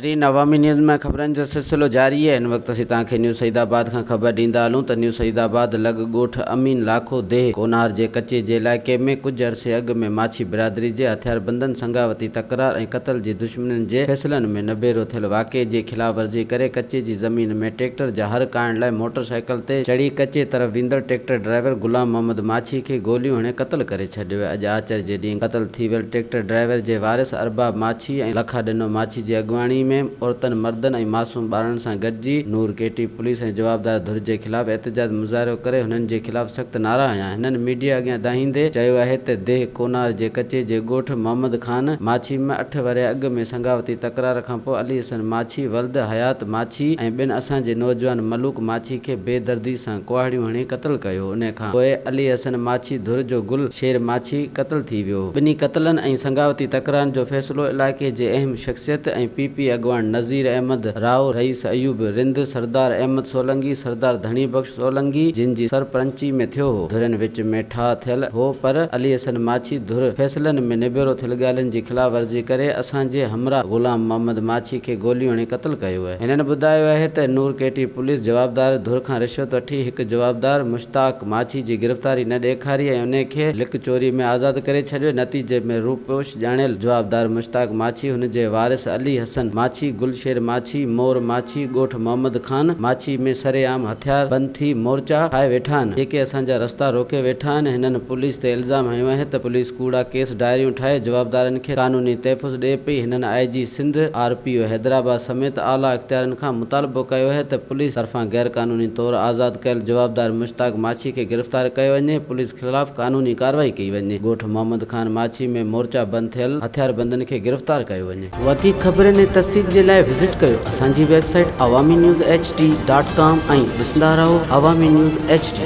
ناظرين عوامي نيوز ۾ خبرن جو سلسلو جاري آهي هن وقت اسين توهان کي نيو سعيد آباد کان خبر ڏيندا هلون ته نيو سعيد آباد لڳ ڳوٺ امين لاکو ديهه ڪونهار جي ڪچي جي علائقي ۾ ڪجهه عرصي اڳ ۾ ماڇي برادري جي هٿياربندن سنگاوتي تڪرار ۽ قتل جي دشمنين جي فيصلن ۾ نبيرو ٿيل واقعي جي خلاف ورزي ڪري ڪچي جي زمين ۾ ٽيڪٽر جا هر ڪاهڻ لاء موٽر سائيڪل تي چڙهي ڪچي طرف ويندڙ ٽيڪٽر ڊرائيور غلام محمد ماڇي کي گوليون هڻي قتل ڪري ڇڏيو اڄ آچر جي ڏينهن قتل ٿي ويل ٽيڪٽر ڊرائيور جي وارث ارباب ماڇي ۽ لکاڏنو ماڇي جي اڳواڻي ۾ عورتن، مردن ۽ معصوم ٻارڙن سان گڏجي نور ڪيٽي پوليس ۽ جوابدار ڌر جي خلاف احتجاج مظاهرو ڪري هنن جي خلاف سخت نعرا هنيا. هنن ميڊيا اڳيان دانهيندي چيو آهي ته ديهه ڪونار جي ڪچي جي ڳوٺ محمد خان ماڇي ۾ اٺ ورهيه اڳ ۾ سنگاوتي تڪرار کانپوء علي حسن ماڇي ولد حيات ماڇي ۽ ٻين اسان جي نوجوان ملوڪ ماڇي کي بي دردي سان ڪهاڙيون هڻي قتل ڪيو انهي کان پوء علي حسن ماڇي ڌر جو گل شير ماڇي قتل ٿي ويو. ٻنهي قتلن ۽ سنگاوتي تڪرارن جو فيصلو علائقي جي اهم شخصيت ۽ پي پي اڳواڻ نذير احمد راهو، رئيس ايوب رند، سردار احمد سولنگي، سردار ڌڻي بخش سولنگي جن جي سرپرنچي ۾ ٿيو هو. ڌرين وچ ۾ ٺاهه ٿيل هو پر علي حسن ماڇي ڌر فيصلن ۾ نبيرو ٿيل ڳالهين جي خلاف ورزي ڪري اسان جي همراهه غلام محمد ماڇي کي گوليون هڻي قتل ڪيو. هنن ٻڌايو آهي ته نور ڪيٽي پوليس جوابدار ڌر کان رشوت وٺي هڪ جوابدار مشتاق ماڇي جي گرفتاري نه ڏيکاري ۽ انهي کي لڪ چوري ۾ آزاد ڪري ڇڏيو نتيجي ۾ روپوش ڄاڻيل جوابدار مشتاق ماڇي هن جي وارث علي حسن ماڇي گل شير ماڇي مور ماڇي ڳوٺ محمد خان ماڇي ۾ سرعام هٿيار بند ٿي مورچا ٺاهي ويٺا آهن جيڪي اسان جا رستا روڪي ويٺا آهن هنن پوليس تي الزام هنيو آهي ته پوليس ڪوڙا ڪيس ڊائريون ٺاهي جوابدارن کي قانوني تحفظ ڏئي پئي هنن I G Sindh, R P O Hyderabad سميت اعليٰ اختيارين کان مطالبو ڪيو آهي ته پوليس طرفان غيرقانوني طور آزاد ڪيل جوابدار مشتاق ماڇي کي گرفتار ڪيو وڃي، پوليس خلاف قانوني ڪارروائي ڪئي وڃي، ڳوٺ محمد خان ماڇي ۾ مورچا بند ٿيل هٿياربندن کي گرفتار ڪيو وڃي. وڌيڪ خبرن ۽ تفصيل جي لاء وزٽ ڪيو اسان جي website Awami news H D dot com ۽ ڏسندا رهو عوامي نيوز ايڇ ڊي.